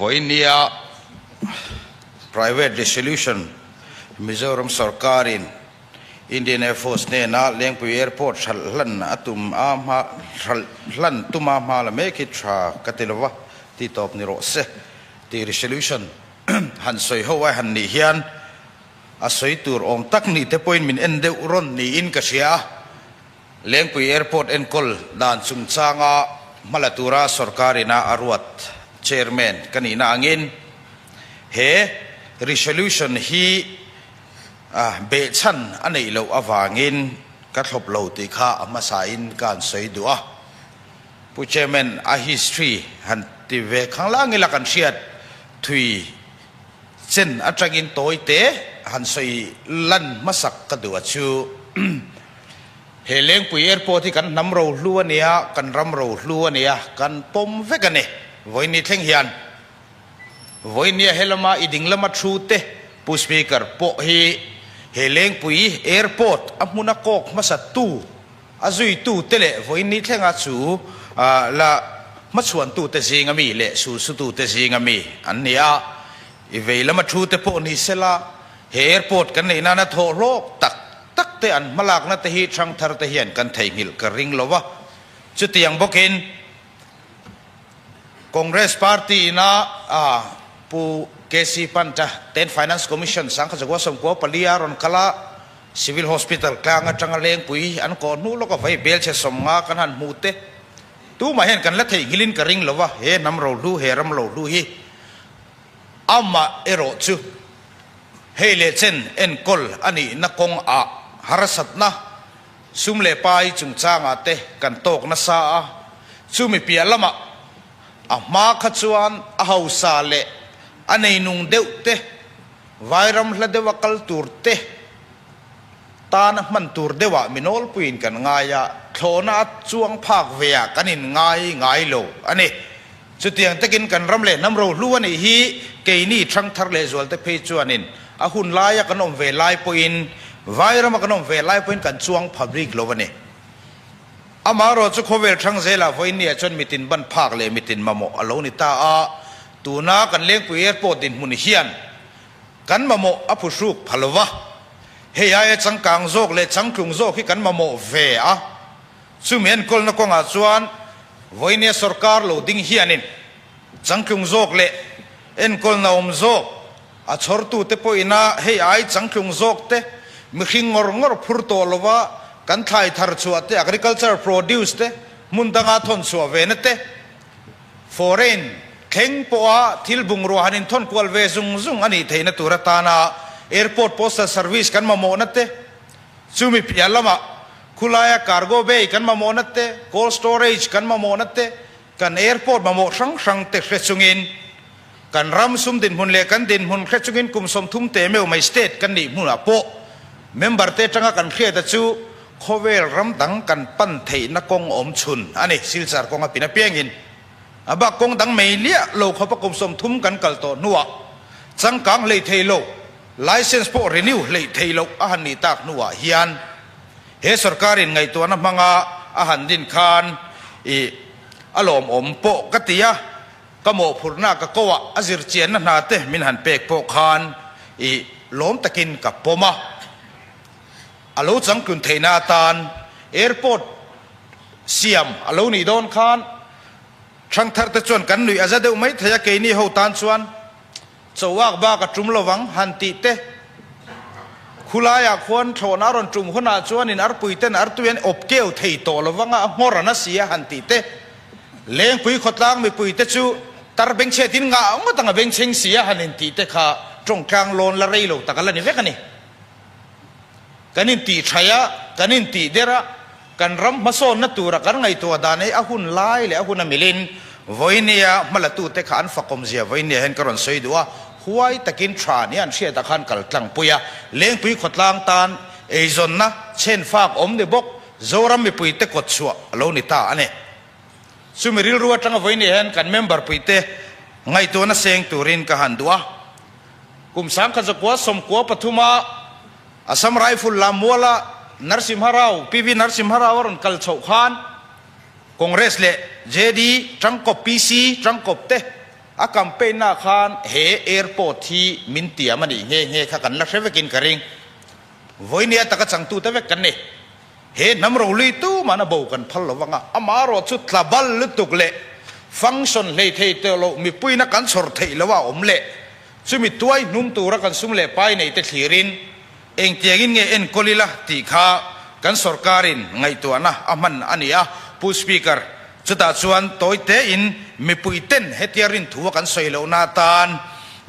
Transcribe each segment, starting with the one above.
Vawinia Private Resolution Mizoram sorkarin Indian Air Force hnena Lengpui Airport hralh hlan a tum a hma hralh hlan tuma hma la mek hi tha ka ti lova ti tawp ni rawh se tih resolution han sawi ho ai han nih hian a sawi tur awm tak nih te pawhin min en deuh rawn niin ka hria a. Lengpui Airport enkawl dan chungchanga hmala tura sorkarina a ruat Chairman ka nihna angin he resolution hi behchhan a neih loh avangin ka thlawp lo tih kha a hmasain ka han sawi duh a. Pu Chairman, a history han ti ve khanglang ila kan hriat thui chen atangin tawi te han sawi lan hmasak ka duh a chu. He Lengpui Airport hi kan hnam rohlu a nia, kan ram rohlu a nia, kan pawm vek a ni. Vawiin ni thleng hian vawiin nia he lama i ding lama thu te Pu Speaker pawh hi he Lengpui Airport a hmuna kawk hmasa tu, a zuitu te leh vawiin ni thlenga chu la hmachhuantu te zinga mi leh sulsutu te zinga mi an ni a. I vei lama thu te pawh ni sela he airport kan neih nana thawh hlawk tak tak te an hmalakna te hi thangthar te hian kan theihnghilh ka ring lo va. Chutiang bawkin Congress party ina Pu KC Pant-a ten Finance Commission Sangkhachakuaa 94 a rawn kal a, Civil Hospital tlang atanga lengpui an kawh hnu lawka vai belchhe 50 kan han hmu te tumah hian kan la theihnghilhin ka ring lo va, he hnam rohlu, he ram rohlu hi Amah erawh chu hei leh chen enkawl a nihna kawng ah harsatna sum leh pai chungchangah te kan tawk nasa a, chumi piah lamah a hma kha chuan a hausa leh a neinung deuh te, vairam hla deuha kal tur te tana hman tur deuhah mi nawlpuiin kan ngai a, thlawhna a chuang phak ve ah kan in ngai ngai lo a ni. Chutiang takin kan ram leh hnam rohlu a nih hi keini thangthar leh zualte phei chuanin a hun laia kan awm ve lai pawhin Vairama kan awm ve lai pawhin kan chuang pha bik lo a ni. Amaherawh chu khawvel thang zelah vawiinniah chuan mitin ban phak leh mitin mamawh a lo ni ta a, tuna kan Lengpui Airport dinhmun hian kan mamawh a phuhruk pha lo va, hei aia changkang zawk leh changtlung zawk hi kan mamawh ve a. Chumi enkawlna kawngah chuan vawinia sorkar lo ding hianin changtlung zawk leh enkawlna awm zawk a chhawrtute pawhina hei ai changtlung zawk te mihring ngawr ngawr phur tawh lova kan thlai thar chhuah te, agriculture produce te hmun danga thawn chhuah ve na te, foreign thleng pawha thil bungrua han inthawn kual ve zung zung a nih theihna tur atana airport postal service kan mamawhna te, Chumi piah lamah khulaia cargo bay kan mamawhna te, cold storage kan mamawhna te, kan airport mamawh hrang hrang te hre chungin, kan ram sum dinhmun leh kan dinhmun hre chungin kum 30 te meuh mai state kan nih hmunah pawh member te atanga kan hriata chu khawvel ram dang kan pan theihna kawng awm chhun a ni. Silchar kawng a pin apiangin a bak kawng dang mai liah lo khawpa kum 30 kan kal tawh hnuah changkang hlei thei lo. Licence pawh renew hleih theih loh a han nih tak hnuah hian he sorkarin ngaihtuahna hmanga a han din khan i a lawmawm pawh ka ti a, ka mawhphurhna ka ko ah a zirchianna hna te min han pek pawh khan i lawm takin ka pawm a. A lo changtlun theihna atan airport siam a lo nih dawn khan thangthar te chuan kan nuih a za deuh mai thei a, keini ho tan chuan Chauak bak a tum lovang han tih te. Khulaiah khuan thlawhna a rawn tum hunah chuan in arpui ten artui an awp keu thei tawh lovang a, a nghawr an a si a han tih te. Lengpui khawtlang mipui te chu tar bengchhet in ngah ngawt ang a bengchheng si a han in tih te kha tawngtlang lawn la rei lo tak a la ni vek a ni. Kan in tih thaih a, kan in tih der a, Kan ram hmasawnna tura kan ngaihtuah dan hi a hun lai leh a hun a milin vawinia hmalatute kha an fakawmzia vawinia hian ka rawn sawi duh a, huai takin tha nia an hriatah khan kal tlangpui a, Lengpui khawtlang tan eizawnna chhen fak awm ni bawk Zoram mipuite kawt chhuah a lo ni ta a ni. Chumi rilru atanga vawinia hian kan member puite ngaihtuahna seng turin ka han duh a, kum 1993 Assam Rifle Lammuala Narsimha Rao, PV Narsimha Rao a rawn kal chhoh khan Congress leh JD Tangkawp, PC Tangkawp te A campaign na khan he airport hi min tiam a nih nghe nghe kha kan la hre vekin ka ring. Vawinia taka changtute vek kan ni. He hnam roli tuman a bo kan phal lo vang a, amaherawh chu tla bal lutuk leh function hlei thei tawh loh mipuina kan chhawr theih lo a awm leh chumi tuai hnum tura kan sum leh pai nei te thlirin engtiangin nge enkawl ila tih kha kan sorkarin ngaihtuahna a hman a ni a, Pu Speaker, chutah chuan tawi tein mipui ten hetia rinthua kan sawi lohna atan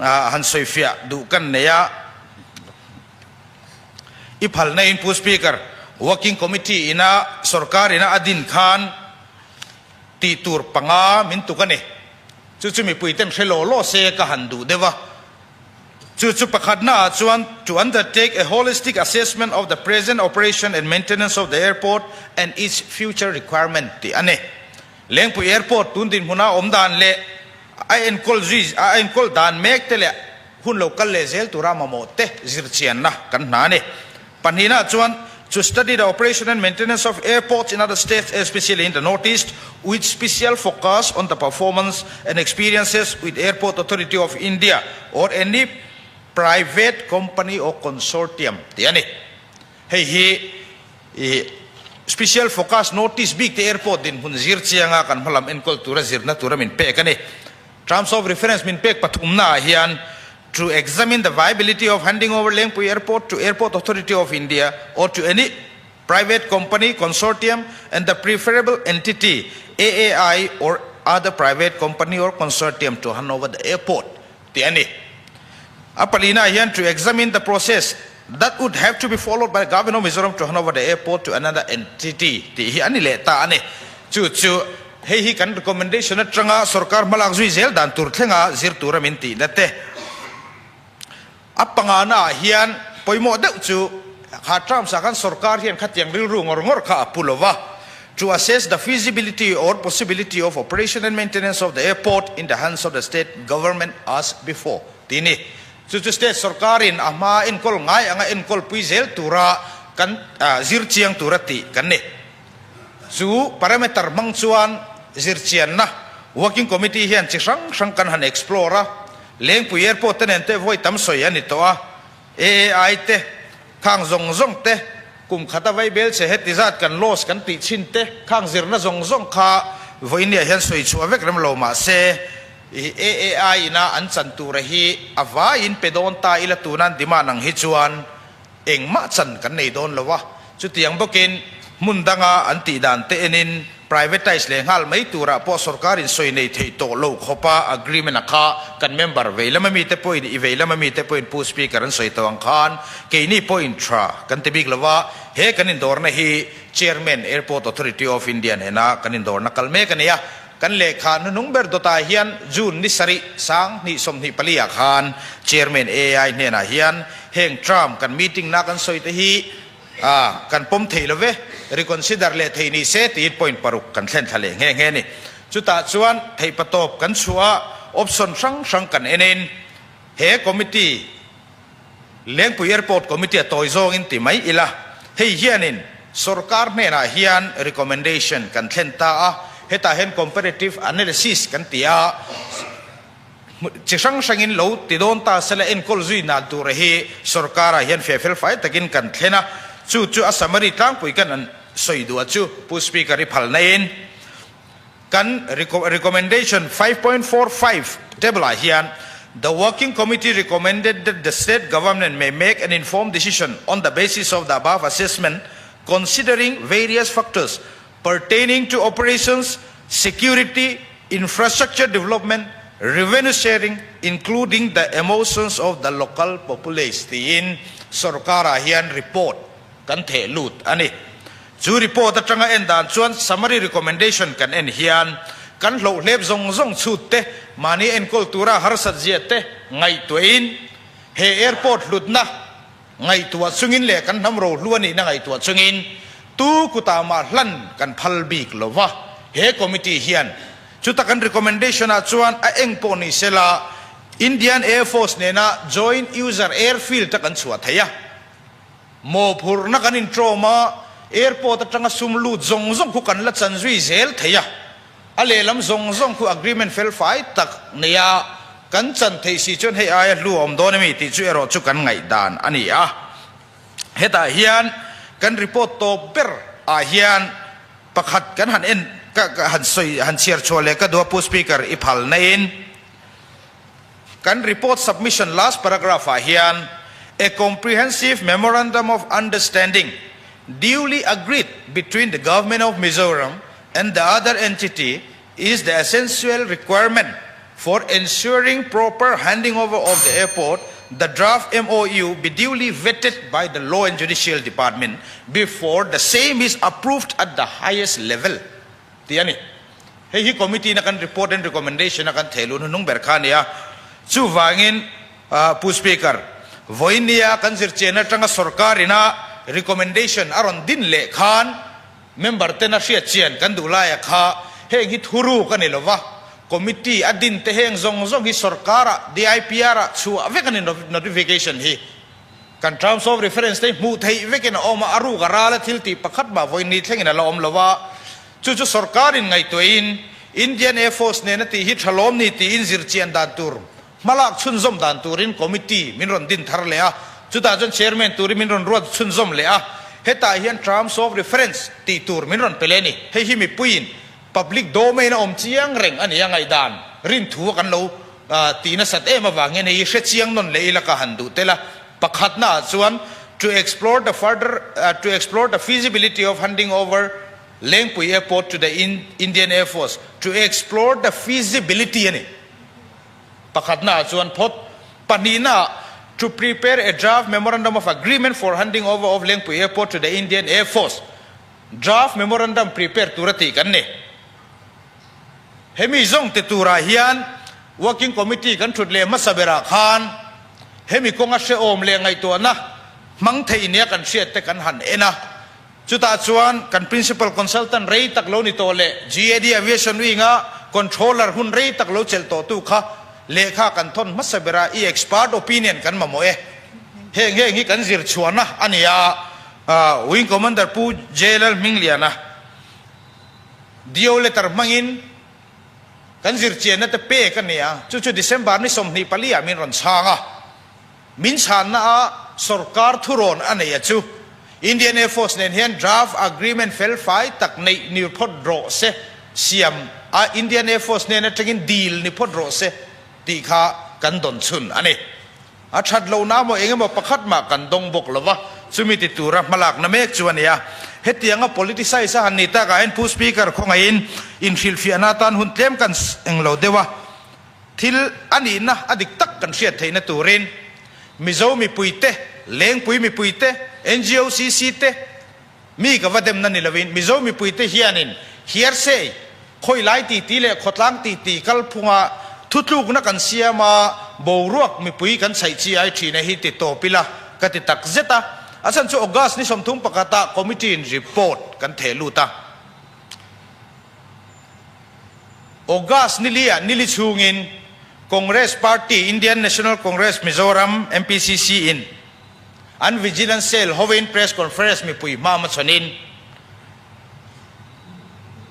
han sawifiah duh kan nei a. I phalna in Pu Speaker, Working Committee ina sorkar ina a din khan tih tur panga min tuk a ni. Chu chu mipui ten hre law law se ka han duh deuh a. Chu chu pakhatna ah chuan to undertake a holistic assessment of the present operation and maintenance of the airport and its future requirement tih a ni. Lengpui Airport tun dinhmuna awm dan leh a enkawl zui a enkawl dan mek te leh hun lo kal leh zel tura mamawh te zirchianna kan hna a ni. Pahnihna chuan to study the operation and maintenance of airports in other states especially in the North East with special focus on the performance and experiences with Airport Authority of India or any private company or consortium tih a ni. Hei hi i special focus North East bik te airport dinhmun zir chianga kan hmalam enkawl tura zirna tura min pek a ni. Terms of reference min pek pathumna ah hian to examine the viability of handing over Lengpui Airport to Airport Authority of India or to any private company, consortium and the preferable entity, AAI or other private company or consortium to hand over the airport tih a ni. A palina ah hian to examine the process that would have to be followed by the Government of Mizoram to hand over the airport to another entity tih hi a ni leh ta a ni. Chu chu hei hi kan recommendation atanga sorkar hmalak zui zel dan tur thlenga zir tura min tihna te. A pangana ah hian pawimawh deuh chu kha terms ah khan sorkar hian khatiang rilru ngawr ngawr kha a pu lo va, to assess the feasibility or possibility of operation and maintenance of the airport in the hands of the state government as before tih ni. Chu chu state sorkarin a hma enkawl ngai anga enkawl pui zel tura kan zir chiang tura tih kan ni. Chu parameter hmang chuan zirchianna Working Committee hian chi hrang hrang kan han explore a, Lengpui Airport te nen te vawi tam sawi a ni tawh a, AAI te, khang zawng zawng te, kum khata vaibel che heti zat kan loss kan tih chhin te, khang zirna zawng zawng kha vawinia hian sawi chhuah vek rem lo mah se, AAI ina an chan tura hi a vaiin pe dawn ta ila tunan demand ang hi chuan Engmah chan kan nei dawn lo a, chutiang bawkin hmun danga an tih dan te enin privatise leh nghal mai turah pawh sorkarin sawi nei thei tawh lo khawpa agreement a kha kan member vei lama mite pawhin i vei lama mite pawhin Pu Speaker an sawi tawh ang khan keini pawhin tha kan ti bik lo a, he kan indawrna hi Chairman Airport Authority of India nena kan indawrna kal mek a ni a. Kan lehkha hnuhnung ber dawtah hian June ni sarih sang hnih 24 ah khan Chairman AI hnenah hian heng term kan meeting na kan sawi te hi kan pawm thei lo ve, reconsider leh thei ni se tiin point paruk kan thlen thla leh nghe nghe a ni. Chutah chuan theihpatawp kan chhuah a, option hrang hrang kan enin he committee, Lengpui Airport Committee a tawi zawngin ti mai ila, hei hianin sorkar hnenah hian recommendation kan thlen ta a, hetah hian comparative analysis kan ti a, chi hrang hrangin lo ti dawn ta sela enkawl zui nan tura hi sorkarah hian feh fel fai takin kan thlen a, chu chu a summary tlangpui kan an sawi duh a chu Pu Speaker i phalna in. Kan recommendation 5.45 table-ah hian The working committee recommended that the state government may make an informed decision on the basis of the above assessment considering various factors pertaining to operations, security, infrastructure development, revenue sharing including the emotions of the local populace tiin sorkarah hian report kan theh lut a ni. Chu report atanga en dan chuan summary recommendation kan en hian kan hlohhlep zawng zawng chhut te, mahni enkawl tura harsat zia te ngaihtuahin he airport hlutna ngaihtuah chungin leh kan hnam rohlu a nihna ngaihtuah chungin tu kutah mah hlan kan phal bik lo va. He committee hian chuta kan recommendation ah chuan a eng pawh ni sela Indian Air Force nena joint user airfield a kan chhuah thei a. Mawhphurhna kan intrawm a, airport atanga sum lut zawng zawng khu kan la chan zui zel thei a. A lehlam zawng zawng khu agreement fel fai tak neia kan chan theih si chuan hei aia hlu a awm dawn emi tih chu erawh chu kan ngaihdan a ni a. Hetah hian kan report tawp ber ah hian pakhat kan han en ka han sawi han chhiar chhuah leh ka duh a Pu Speaker i phal na in kan report submission last paragraph ah hian a comprehensive memorandum of understanding duly agreed between the Government of Mizoram and the other entity is the essential requirement for ensuring proper handing over of the airport, the draft MOU be duly vetted by the Law and Judicial Department before the same is approved at the highest level tih a ni. Hei hi committee na kan report and recommendation a kan thehluh hnuhnung ber kha a ni a. Chuvangin Pu Speaker, vawinia kan zirchian atanga sorkar ina recommendation a rawn din leh khan Member ten a hriat chian kan duh laia kha heng hi thuruk a ni lo va, committee a din te heng zawng zawng hi sorkar-ah DIPR-ah chhuah vek a ni notification hi. Kan terms of reference te hi hmuh theih vekin a awm a, a ruk a ral a thil tih pakhat mah vawi ni thlengin a la awm lo va, chu chu sorkarin ngaihtuahin Indian Air Force nena tih hi tha lawm ni tiin zirchian dan tur Hmalak chhunzawm dan turin committee min rawn din thar leh a, chutah chuan chairman turin min rawn ruat chhunzawm leh a, hetah hian terms of reference tih tur min rawn pe leh a ni. Hei hi mipuiin public domain a awm chiang reng a ni a, ngaihdan rinthu a kan lo tih nasat em avang hian hei hi hre chiang nawn leh ila ka han duh tel a. Pakhatna ah chuan to explore the further to explore the feasibility of handing over Lengpui Airport to the Indian Air Force to explore the feasibility a ni. Pakhatna ah chuan phawt. Pahnihna ah, To prepare a draft memorandum of agreement for handing over of Lengpui Airport to the Indian Air Force. Draft memorandum prepare tura tih kan ni. Hemi zawng ti turah hian Working Committee kan thut leh hmasa berah khan hemi kawnga hrehawm leh ngaihtuahna hmang theih nia kan hriat te kan han en a. Chutah chuan kan Principal Consultant rei tak lo ni tawh leh GAD Aviation Wing-a Controller hun rei tak lo chelh tawhtu kha lehkha kan thawn hmasa ber a, i expert opinion kan mamawh e. Heng heng hi kan zir chhuahna a ni a, Wing Commander Pu JLL Hmingliana DO letter hmangin kan zir chianna te pek a ni a, chu chu December ni 24 ah min rawn chhang a. Min chhanna a sorkar thurawn a neih a chu Indian Air Force nen hian draft agreement fel fai tak neih ni phawt rawh se, siam a Indian Air Force hnen atangin dil ni phawt rawh se tih kha kan dawn chhun a ni. A that lohna maw eng emaw pakhat mah kan dawng bawk lo va, chumi ti tura hmalakna mek chu a ni a. Hetianga politicize a han ni takah hian Pu Speaker khawngaihin inhrilhfiahna atan hun tlem kan englo deuh a. Thil a nihna a dik tak kan hriat theihna turin Mizo mipuite, Lengpui mipuite, NGOCC te, mi ka va demna ni lovin Mizo mipuite hianin hearsay, khawilai titi leh khawtlang titi kalphunga thutlukna kan siam a, boruak mipui kan chhaih chi ai thina hi ti tawp ila ka ti tak zet a. A chhan chu August ni 31 ah committee in report kan theh lut a. August nili ah nili chhungin Congress Party, Indian National Congress Mizoram, MPCC, in an Vigilance Cell hovin press conference mipui hma hmachhawn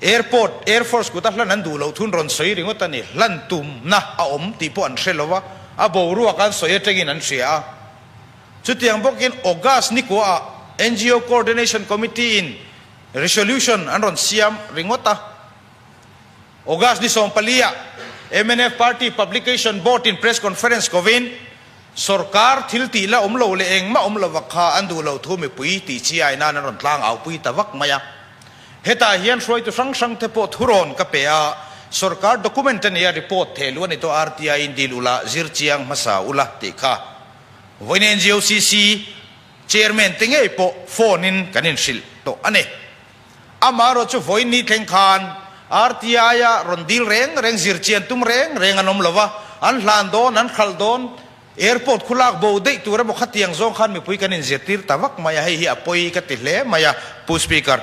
Airport, Air Force kuta hlan an duh loh thun rawn sawi ringawt a ni. Hlan tumna a awm tih pawh an hre lo a, a boruak an sawi atangin an hria a. Chutiang bawkin August nikua ah NGO Coordination Committee in Resolution an rawn siam ringawt a. August ni 14 ah mnf Party Publication Board in press conference kovin sorkar thil tih la awm lo leh engmah awm lova kha an duh lo thu mipui tih chi ai nan an rawn tlang au pui ta vak mai a. Hetah hian hruaitu hrang hrang te pawh thurawn ka pe a, sorkar document a nia report theh luh a ni tawh RTI in dil ula zir chiang hmasa ula tih kha vawiin NGOCC Chairman te ngei pawh phone in kan inhrilh tawh a ni. Amaherawh chu vawiin ni thleng khan RTI a rawn dil reng reng, zirchian tum reng reng an awm lo va, an hlan dawn, an hralh dawn, airport khu lak bo daih tur emaw khatiang zawng khan mipui kan inzirtir ta vak mai a, hei hi a pawi ka ti hle mai a, Pu Speaker.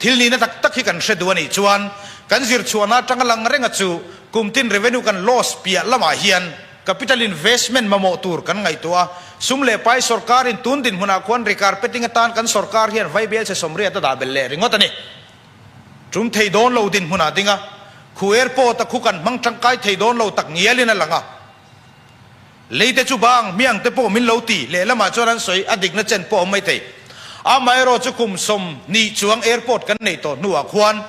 Thil nihna tak tak hi kan hre duh a nih chuan kan zir chhuahna atanga lang renga chu kum tin revenue kan loss piah lamah hian capital investment mamawh tur kan ngaihtuah a, sum leh pai sorkarin tun dinhmunah khuan recarpeting atan kan sorkar hian vaibel chhe sawmriat a dah belh leh ringawt a ni. Tum thei dawn lo dinhmun ah ding a, khu airport a khu kan hmang tangkai thei dawn lo tak ngial in a lang a. Lei te chu bang hmiang te pawh min lo ti, lehlamah chuan an sawi a dikna chen pawh a awm mai thei. Amaherawh chu kum 20 chuang airport kan neih tawh hnuah khuan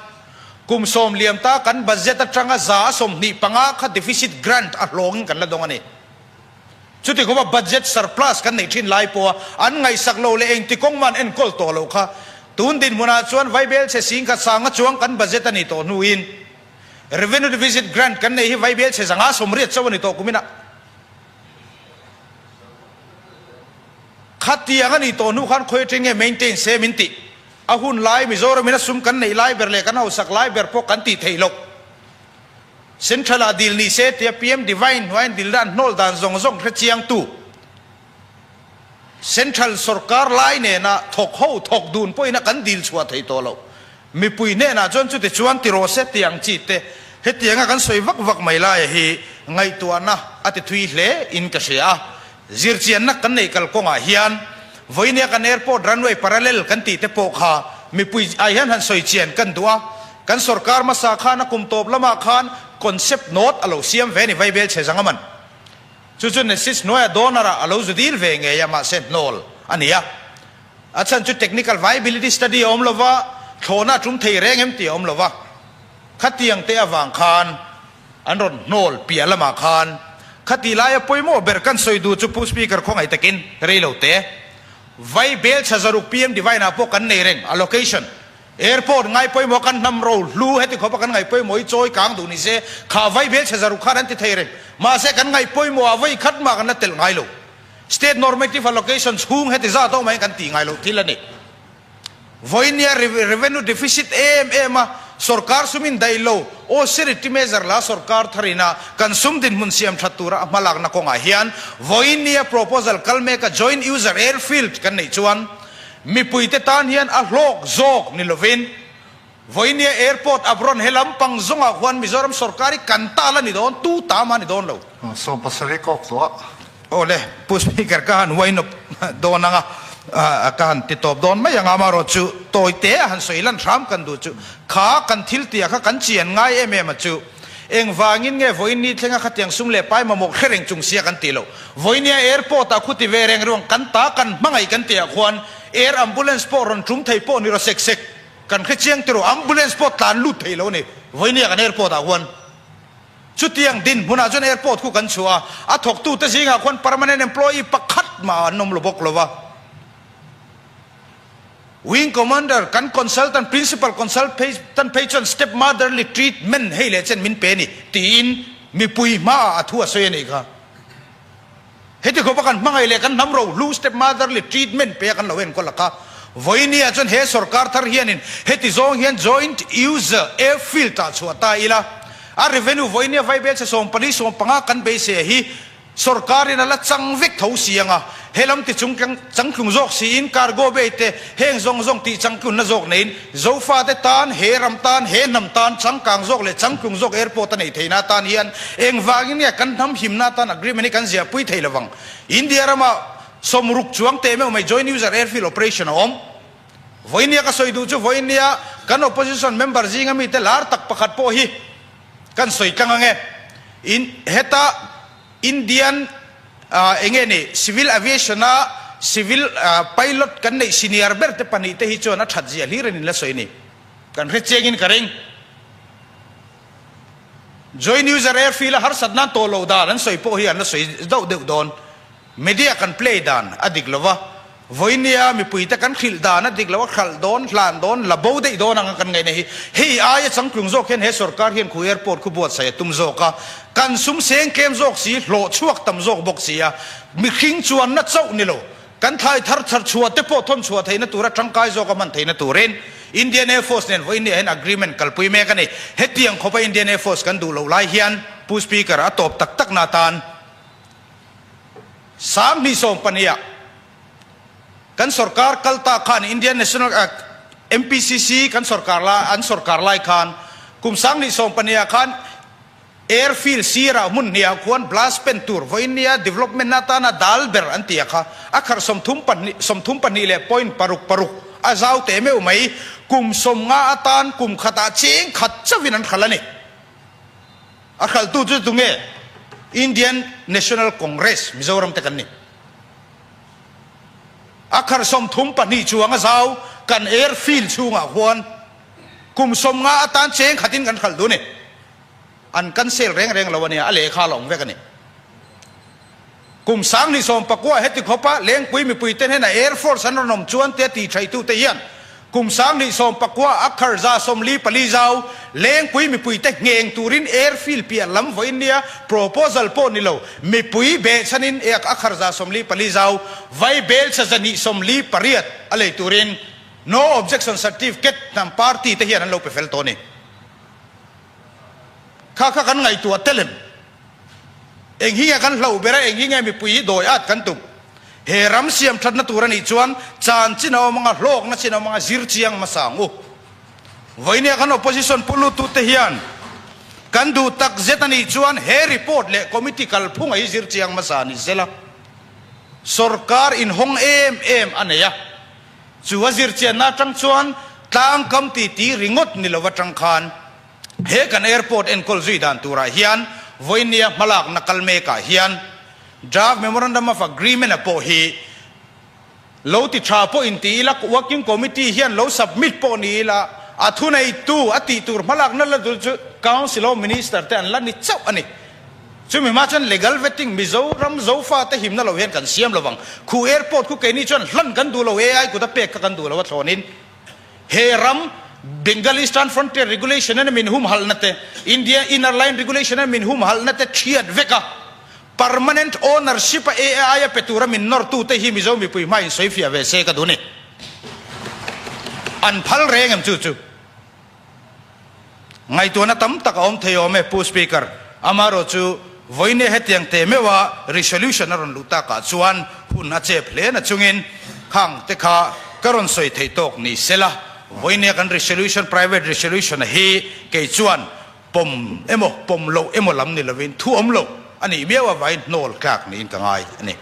kum sawm liam ta kan budget atanga 25% kha deficit grant a hlawngin kan la dawng a ni. Chuti khawpa budget surplus kan neih thin lai pawha an ngaihsak lo leh engti kawng mah an enkawl tawh loh kha tun dinhmunah chuan Vaibel chhe singkhat sanga chuang kan budget a ni tawh hnuin revenue deficit grant kan neih hi Vaibel chhe 180 chauh a ni tawh kuminah khatiang a ni tawh hnu khan khawi atang nge maintain se min tih a hun lai Mizoramin a sum kan neih lai ber leh kan hausak lai ber pawh kan tih theih loh. Central ah dil ni se tia PM Divine hnuaiin dil dan hnawl dan zawng zawng hre chiangtu Central sorkar lai nena thawk ho thawk dun pawhin a kan dil chhuah thei tawh loh. Mipui hnenah chuan chuti chuan ti rawh se tih ang chi te hetianga kan sawi vak vak mai laia hi ngaihtuahna a ti thui hle in ka hria a. Zirchianna kan nei kalkawngah hian vawinia kan airport runway parallel kan tih te pawh kha mipui ah hian han sawi chian kan duh a, kan sorkar hmasa khan a kum tawp lamah khan concept note a lo siam ve a ni Vaibel chhe zanga man. Chu chu Nesis hnuaia donor ah a lo zu dil ve ngei a mahse hnawl a ni a. A chhan chu technical viability study a awm lova, thlawhna a tum thei reng em tih a awm lova. Khatiang te avang khan An rawn hnawl piah lamah khan khati laia pawimawh ber kan sawi duh chu Pu Speaker khawngaih takin rei lo te. Vai bel chha zaruk PM Divine ah pawh kan nei reng allocation. Airport ngai pawimawh kan hnam ro hlu heti khawpa kan ngaih pawimawh hi chawi kang duh ni se kha vai bel chha zaruk khan an ti thei reng. Mahse kan ngaih pawimawh ah vawi khat mah kan la telh ngai lo. State normative allocation chhung heti zat awm ah hian kan tih ngai loh thil a ni. Vawinia revenue deficit em em a, sorkar sum in daih lo, austerity measure la sorkar thar ina kan sum dinhmun siam that tura a hmalakna kawngah hian vawinia proposal kal mek a joint user airfield kan neih chuan mipuite tan hian a hlawk zawk ni lovin vawinia airport abrawn he lampang zawngah khuan Mizoram sorkar hi kan ta la ni dawn, tu ta mah ni dawn lo. 70 kawk tawh a. Aw le, Pu Speaker ka han wind up dawn ang a, ka han ti tawp dawn mai ang a, amaherawh chu tawi te a han sawi lan hram kan duh chu kha kan thil tia kha kan chian ngai em em a chu engvangin nge vawiin ni thlenga khatiang sum leh pai mamawh hre reng chung sia kan tih loh. Vawiinia airport ah khuti ve reng ruang kan ta kan hmangaih kan tih ah khuan air ambulance pawh rawn tum thei pawh ni rawh sek sek kan hre chiang tiraw ambulance pawh tlan lut thei lo a ni vawiinia kan airport ah khuan. Chutiang dinhmunah chuan airport khu kan chhuah a, a thawktute zingah khuan permanent employee pakhat mah an awm lo bawk lo va. Wing Commander, kan consultant, principal consultant phei chuan step motherly treatment hei leh chen min pe a ni tiin mipui hmaah a thu a sawi a nih kha. Heti khawpa kan hmangaih leh kan hnam rohlu step motherly treatment pe a kan lo enkawl a kha. Vawinia chuan he sorkar thar hianin heti zawng hian joint user airfield ah chhuah ta ila, a revenue vawinia vaibel chhe 14 15 kan beisei hi sorkarin a la chang vek tho si anga, he lam ti chung changtlung zawk siin cargo bay te heng zawng zawng tih changtlunna zawk neiin Zofate tan, he ram tan, he hnam tan changkang zawk leh changtlung zawk airport a neih theihna atan hian engvangin nge kan hnam himna atan agreement hi kan ziahpui thei lovang. India rama 60 chuang teh meuh mai joint user airfield operation a awm. Vawinia ka sawi duh chu vawinia kan opposition member zinga mite lar tak pakhat pawh hi kan sawi tlang ange. In heta Indian eng nge ni civil aviation a civil pilot kan neih senior ber te pahnih te hi chuan a that zia hlir in la sawi a ni. Kan hre chiang in ka ring. Joint user airfield a harsat nan tawh loh dan an sawi pawh hi an la sawi deuh deuh dawn. Media kan play dan a dik lo va, vawinia mipuite kan hrilh dan a dik lo a, hralh dawn, hlan dawn, la bo daih dawn anga kan ngaihna hi hei aia changtlung zawk hian he sorkar hian khu airport khu buatsaih a tum zawk a, kan sum seng tlem zawk si, hlawh chhuak tam zawk bawk si a, mihring chuanna chauh ni lo, kan thlai thar thar chhuah te pawh thawn chhuah theihna tura tangkai zawk a hman theihna turin Indian Air Force nen vawinia hian agreement kalpui mek a ni. Hetiang khawpa Indian Air Force kan duh loh lai hian Pu Speaker a tawp tak takna atan 2012 ah kan sorkar kal ta khan Indian National MPCC kan sorkar lai an sorkar lai khan kum 2012 ah khan airfield sirah hmun hnih ah khuan blast pen tur vawinia development atana dal ber an ti a kha a kharh 32 32 leh point paruk paruk. a zau teh meuh mai, kum 50 atan kum khatah cheng khat chauhin an hralh a ni. A hralhtu chu tunge? Indian National Congress Mizoram te kan ni. A khar 32 chuang a zau kan airfield chhungah khuan kum 50 atan cheng khatin kan hralh duh a ni. An cancel reng reng lo a nia, a lehkha la awm vek a ni. Kum 2019 heti khawpa Lengpui mipuite hnena Air Force an rawn awm chuan tia ti thaitute hian kum 2019 a khar 44 zau Lengpui mipuite ngheng turin airfield piah lam vawiin nia proposal pawh ni lo mipui behchhanin a khar 44 zau vai belchha 248 a lei turin No Objection Certificate hnam party te hian an lo pe fel tawh a ni. Kha kha kan ngaihtuah tel em? Eng hi nge kan hlauh ber a, eng hi nge mipui hi dawi at kan tum? He ram siam thatna tur a nih chuan chan chin a awm anga, hlawkna chin a awm anga, zir chiang hmasa ang u. Vawinia kan opposition pu luttute hian kan duh tak zet a nih chuan he report leh committee kalphunga hi zir chiang hmasa ni sela, sorkar inhawng em em a nei a. Chu a zir chianna atang chuan tlangkam titi ringawt ni lo atang khan He kan airport enkawl zui dan turah hian vawinia hmalakna kal mekah hian Draft Memorandum of Agreement a pawh hi lo ti tha pawh in ti ila, Working Committee hian lo submit pawh ni ila, a thuneitu a tih tur hmalakna la dul chu Council of Minister te an la ni chauh a ni. Chumi hma chuan legal vetting Mizoram Zofate himna lo hian kan siam lovang. Khu airport khu keini chuan hlan kan duh lo, AI kut a pek kha kan duh lo a thlawnin. He ram Bengal Eastern Frontier Regulation in a min humhalhna te, India Inner Line Regulation in a min humhalhna te thiat vek a, permanent ownership a AAI a pe tura min nawrtu te hi Mizo mipui hma in sawifiah ve se ka duh ni. An phal reng em chu chu? Ngaihtuahna tam tak a awm thei awm e Pu Speaker. Amaherawh chu vawiin hetiang teh meuha resolution a rawn luh takah chuan hun a chep hle na chungin khang te kha ka rawn sawi theih tawk ni sela, vawiin kan resolution, private resolution a hi kei chuan pawm emaw pawm loh emaw lam ni lovin thu awm loh a nih miau avangin hnawl tlak niin ka ngai a ni.